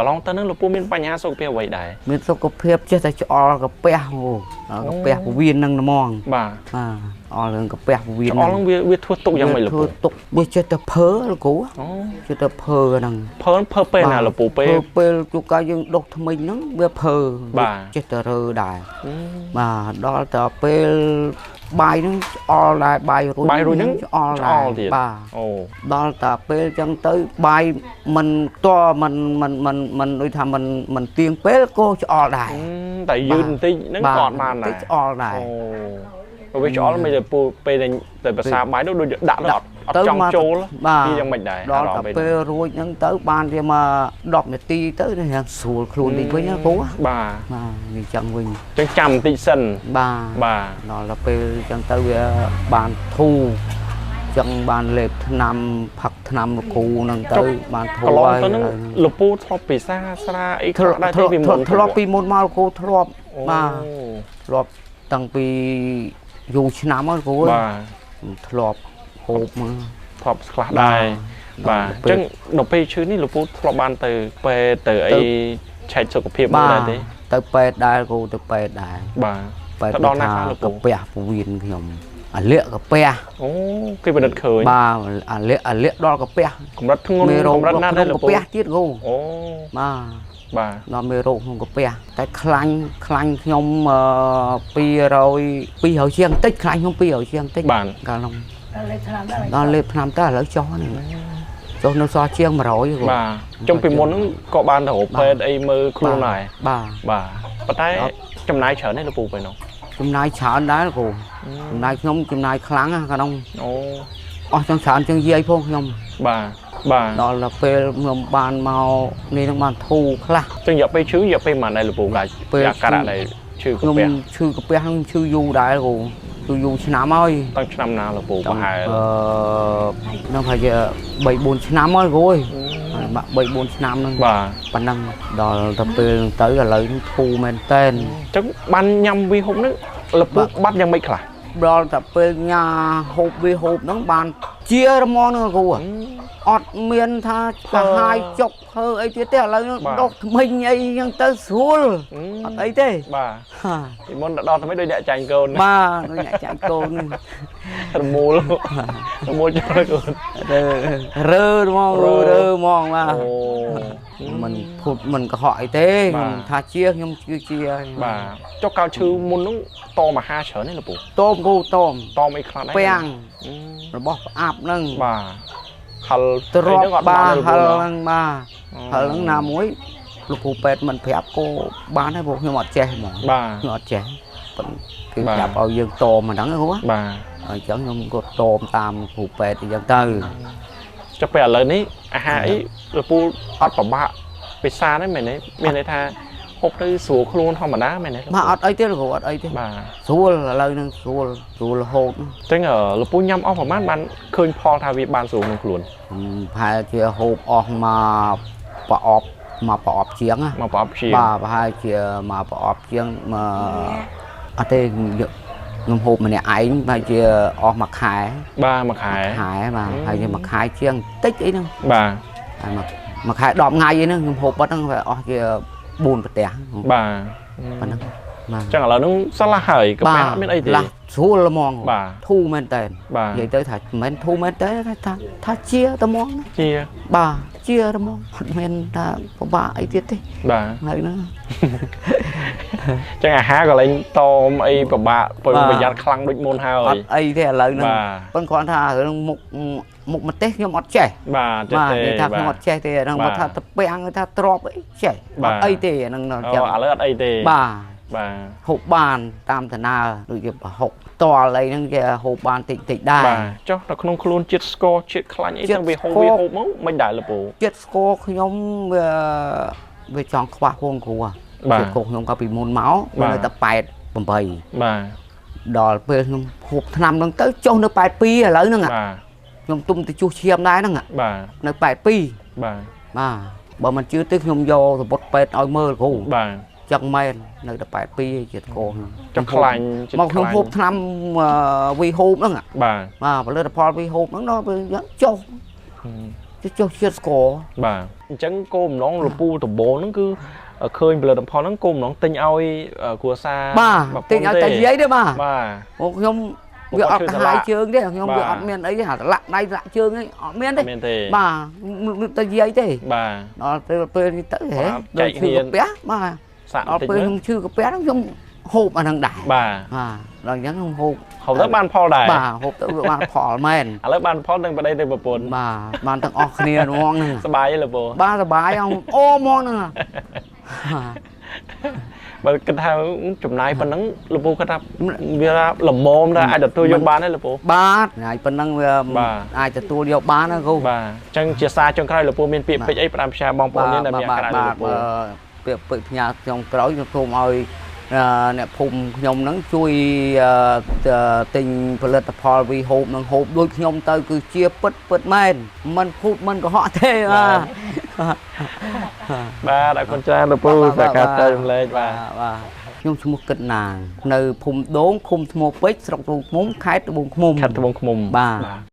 កន្លងទៅហ្នឹងលោកពូមានបញ្ហាសុខភាពអ្វីដែរ មានសុខភាពចេះតែឆ្អល់កាពះអូកាពះពវៀនហ្នឹងហ្មង បាទ បាទអល់រឿងកាពះពវៀន ឆ្អល់ហ្នឹងវាធ្វើទុកយ៉ាងម៉េចលោកពូ ធ្វើទុកវាចេះតែភើលោកគ្រូ អូ ចេះតែភើហ្នឹង ភើភើពេលណាលោកពូពេល ភើពេលជួនកាលយើងដុសថ្មិញហ្នឹងវាភើ បាទ ចេះតែរើដែរបាទដល់តែពេលបាយហ្នឹងឆ្អល់ដែរបាយរួច បាយរួចហ្នឹង ឆ្អល់ ឆ្អ ដែរ ល់ទៀត បាទ អូ ដល់តែពេលចឹងទៅបាយមិនតមិនមិនមិនមិនដូចថាមិនមិនទៀងពេលក៏ឆ្អល់ដែរ តែយឺតបន្តិចហ្នឹងក៏អត់បានដែរ តិចឆ្អល់ដែរ អូវាឆ្អល់មិនទៅពូពេលតែភាសាបាយនោះដូចដាក់ទៅអត់អត់ចង់ចូល បាទ វាយ៉ាងម៉េចដែរ ដល់តែពេលរួចហ្នឹងទៅបានវាមក10នាទីទៅរាងស្រួលខ្លួនតិចវិញណាគ្រូ បាទ បាទវាចឹងវិញ ចឹងចាំបន្តិចសិន បាទ បាទ ដល់តែពេលចឹងទៅវាបានធូរចឹងបានលេបថ្នាំផឹកថ្នាំលោកគ្រូហ្នឹងទៅបានធូរ កន្លង ហើយ ទៅហ្នឹងលោកពូធ្លាប់ពិសាស្រាអី ធ្លាប់ ខ្លះដែរទេពីមុន ធ្លាប់ពីមុនមកលោកគ្រូធ្លាប់ អូ បាទធ្លាប់តាំងពីយូរឆ្នាំហើយលោកគ្រូ បាទ ធ្លាប់ហូបមក ធ្លាប់ខ្លះដែរបាទអញ្ចឹងដល់ពេលឈឺនេះលោកពូធ្លាប់បានទៅពេទ្យទៅអីឆែកសុខភាពមើលដែរទេ ទៅពេទ្យដែរគ្រូទៅពេទ្យដែរ បាទ ពេទ្យ ទៅដល់ណាខ្លះលោកពូ កាពះពវៀនខ្ញុំអាលាកកាពះ អូគេពិនិត្យឃើញ បាទអាលាកអាលាកដល់កាពះ កម្រិតធ្ងន់ មេរោគ កម្រិតណា ក្នុង ដែរលោកពូ កាពះទៀតគ្រូ អូ បាទ បាទ ដល់មេរោគក្នុងកាពះតែខ្លាញ់ខ្លាញ់ខ្ញុំអឺ200 200ជាងតិចខ្លាញ់ខ្ញុំ200ជាងតិច បាទ កាលនោះ ដល់លេខឆ្នាំដែរ ដល់លេបថ្នាំទៅឥឡូវចុះនេះចុះនៅសល់ជាង100គ្រូ បាទចុងពីមុនហ្នឹងក៏បានទៅរកពេទ្យអីមើលខ្លួនដែរ បាទ បាទប៉ុន្តែចំណាយច្រើនទេលោកពូពេលនោះ ចំណាយច្រើនដែរគ្រូចំណាយខ្ញុំចំណាយខ្លាំងណាស់កាលនោះ អូ អស់ចង់ច្រើនជាងយាយផងខ្ញុំ បាទបាទ ដល់ទៅពេលខ្ញុំបានមកនេះនឹងបានធូរខ្លះ ចឹងរយៈពេលឈឺរយៈពេលប៉ុន្មានដែរលោកពូកា ពេល អាការៈដែលឈឺកា ខ្ញុំ ពះ ឈឺកាពះហ្នឹងឈឺយូរដែរគ្រូឈឺយូរឆ្នាំហើយ តាំងឆ្នាំណាលោកពូប្រហែល អឺនឹងប្រហែលជា3 4ឆ្នាំហើយគ្រូអើយបាក់3 4ឆ្នាំហ្នឹង បាទ ប៉ណ្ណឹងដល់ទៅពេលហ្នឹងទៅឥឡូវហ្នឹងធូរមែនតែន ចឹងបានញ៉ាំវាហូបហ្នឹងលោកពូបាត់យ៉ាងម៉េចខ្លះ ដល់តែពេលញ៉ាហូបវាហូបហ្នឹងបានជារមងហ្នឹងគ្រូអត់មានថាកាហាយចុកភើអីទៀតទេឥឡូវហ្នឹងដុសថ្មិញអីហ្នឹងទៅស្រួលអត់អីទេ បាទ ហា ពីមុនដល់ទៅមិនដូចអ្នកចាញ់កូន បាទដូចអ្នកចាក់កូនហ្នឹង រមូលរមូលចូលកូន រើរើហ្មងរើរើហ្មងបាទ អូ មិនភូតមិនកុហកអីទេ បាទ ខ្ញុំថាជាខ្ញុំជឿជាហើយ បាទចុះកៅឈឺមុនហ្នឹងតមអាហារច្រើនទេលោកពូ តមគូតម តមអីខ្លះដែរ ពាំង អឺ របស់ផ្អាប់ហ្នឹង បាទហិល ទ្រប អីហ្នឹងអត់ បា បានទេ ហិល លោកពូ ហ្នឹងបាទហិលហ្នឹងណាមួយលោកគ្រូពេទ្យមិនប្រាប់ក៏បានដែរព្រោះខ្ញុំអត់ចេះហ្មង បាទ ខ្ញុំអត់ចេះប៉ុន្តែគេ បាទ ប្រាប់ឲ្យយើងតមអាហ្នឹងគ្រូ បាទ អញ្ចឹងខ្ញុំក៏តមតាមគ្រូពេទ្យអញ្ចឹងទៅ ចុះពេលឥឡូវនេះអាហារអីលោកពូអត់ពិបាកពិសាទេមែនទេមានន័យថាហូបទៅស្រួលខ្លួនធម្មតាមែនទេលោកពូ បាទអត់អីទេលោកគ្រូអត់អីទេ បាទ ស្រួលឥឡូវហ្នឹងស្រួលស្រួលរហូត អញ្ចឹងលោកពូញ៉ាំអស់ប្រហែលបានឃើញផលថាវាបានស្រួលក្នុងខ្លួន ប្រហែលជាហូបអស់មកប្រអប់មកប្រអប់ជាងណា មកប្រអប់ជាង បាទប្រហែលជាមួយប្រអប់ជាងមកអត់ទេខ្ញុំហូបម្នាក់ឯងប្រហែលជាអស់មួយខែ បាទមួយខែ ខែបាទហើយជាមួយខែជាងតិចអីហ្នឹង បាទ ហើយមួយមួយខែ10ថ្ងៃអីហ្នឹងខ្ញុំហូបបាត់ហ្នឹងវាអស់ជា4ប្រទេស បាទ ប៉ុណ្ណឹងបាទ អញ្ចឹងឥឡូវហ្នឹងសឡាស់ហើយកាហ្វេអត់មានអីទេ ឡាស់ស្រួលហ្មង បាទ ធូរមែនតើ បាទ និយាយទៅថាមិនមែនធូរមែនតើថាថាជាតែហ្មងណា ជា បាទជាតែហ្មងអត់មានថាពិបាកអីទៀតទេ បាទ ហើយហ្នឹង អញ្ចឹងអាហារក៏លែងតមអីពិបាកព្រោះ បាទ ប្រយ័ត្នខ្លាំងដូចមុនហើយ អត់អីទេឥឡូវហ្នឹង បាទ ប៉ុន្តែគ្រាន់ថារឿងមុខមុខម្ទេសខ្ញុំអត់ចេះ បាទចេះ បាទ ទេ និយាយថាខ្ញុំ បាទ អត់ចេះទេហ្នឹង បាទ បើថាតពាំងថាទ្របអីចេះ បាទ អត់អីទេហ្នឹងដល់ អូ ចឹង ឥឡូវអត់អីទេ បាទ បាទ ហូបបានតាមដំណើរដូចជាប្រហុកតលអីហ្នឹងគេហូបបានតិចតិចដែរ បាទចុះនៅក្នុងខ្លួនជាតិស្ករជាតិខ្លាញ់អី ជាតិ ទាំងវាហូប ស្ករ វាហូបមកមិនដែរលោកពូ ជាតិស្ករខ្ញុំវាវាចង់ខ្វះផងគ្រូ បាទ ជាតិស្ករខ្ញុំកាលពីមុនមក បាទ វានៅតែ88 បាទ ដល់ពេលខ្ញុំហូបថ្នាំហ្នឹងទៅចុះនៅ82ឥឡូវហ្នឹង បាទ ខ្ញុំទុំទៅជួសឈាមដែរហ្នឹង បាទ នៅ82 បាទ បាទបើមិនជឿទេខ្ញុំយកសបុតពេទ្យឲ្យមើលគ្រូ បាទ ចឹងមែននៅតែ82ជាតិស្ករហ្នឹង ចុះខ្លាញ់ជាតិ មកខ្ញុំ ខ្លាញ់ ហូបថ្នាំអឺវីហូបហ្នឹង បាទ បាទផលិតផលវីហូបហ្នឹងដល់ពេលយ៉ាងចុះ ចុះជាតិស្ករ បាទអញ្ចឹងគោលបំណងលពូដំបូងហ្នឹងគឺឃើញផលិតផលហ្នឹងគោលបំណងទិញឲ្យគ្រួសារ បាទ ប្រពន្ធ ទិញឲ្យតែយាយទេបាទ បាទ អូខ្ញុំវាអត់ក្រហាយជើងទេខ្ញុំ បាទ វាអត់មានអីទេអាឆ្លាក់ដៃឆ្លាក់ជើងអីអត់មានទេ មានទេ បាទតែយាយទេ បាទ ដល់ពេលពេលនេះទៅហ៎ ចែកគ្នា ឈឺកាពះបាទ សាក់ ដល់ បន្តិចមើល ពេលខ្ញុំឈឺកាពះហ្នឹងខ្ញុំហូបអាហ្នឹងដែរ បាទ បាទដល់អញ្ចឹងខ្ញុំហូប ហូបទៅបានផលដែរ បាទហូបទៅវាបានផលមែន ឥឡូវបានផលនឹងប្តីទៅប្រពន្ធ បាទបានទាំងអស់គ្នាហ្មងហ្នឹង សប្បាយទេលពូ បាទសប្បាយអងអូហ្មងហ្នឹង បើគិតថាចំណាយប៉ុណ្ណឹងលពូគិតថាវាល្មមដែរអាចទទួលយកបានទេលពូ បាទហើយប៉ុណ្ណឹងវា បាទ អាចទទួលយកបានណាគ្រូ បាទអញ្ចឹងជាសារចុងក្រោយលពូមានពាក្យពេចន៍អីផ្ដាំផ្ញើបងប្អូនយើងដែលមានអាការៈដូចលពូ បាទពាក្យពេចន៍ផ្ញើខ្ញុំក្រោយខ្ញុំសូមឲ្យអ្នកភូមិខ្ញុំហ្នឹងជួយទិញផលិតផលវីហូបនឹងហូបដូចខ្ញុំទៅគឺជាពិតពិតមែនមិនភូតមិនកុហកទេបាទ បាទអរគុណច្រើនលោកពូសម្រាប់ការចែករំលែកបាទ បាទខ្ញុំឈ្មោះគិតណាងនៅភូមិដូងឃុំថ្មពេជ្រស្រុកត្បូងឃ្មុំខេត្តត្បូងឃ្មុំ ខេត្តត្បូងឃ្មុំ បាទ បាទ